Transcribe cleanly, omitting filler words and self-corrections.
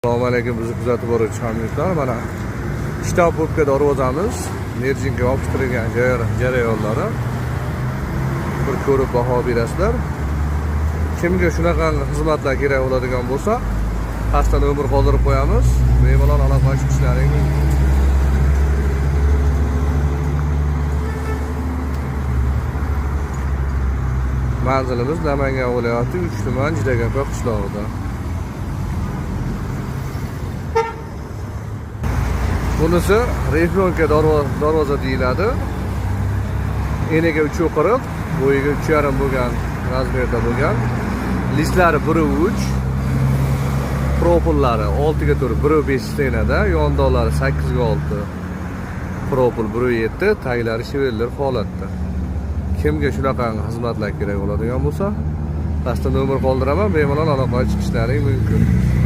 Assalomu alaykum, bizni kuzatib boruvchi hamyurtlar. Mana штамповка darvozamiz nerjinga yopishtirilgan jarayonlari bir ko'rib baho berasizlar. Kimga shunaqa xizmatlar kerak bo'ladigan bo'lsa, pastda nomer qoldirib qo'yamiz. Bemalol aloqa chiqishlaring mumkin. Manzilimiz Namangan viloyati 3 tuman Jidagapa qishlog'ida. Bunisi рифленка darvoza deyiladi. Eniga 3.40, bo'yiga 3.5 bo'lgan razmerda bo'lgan. Listlari 1.3, profillari 6 ga 4, 1.5 стена da, yondoqlari 8 ga 6. Profil 1.7, taglari швеллер holatda. Kimga shunaqa xizmatlar kerak bo'ladigan bo'lsa, pastda nomer qoldiraman, bemalol aloqaga chiqishlaring mumkin.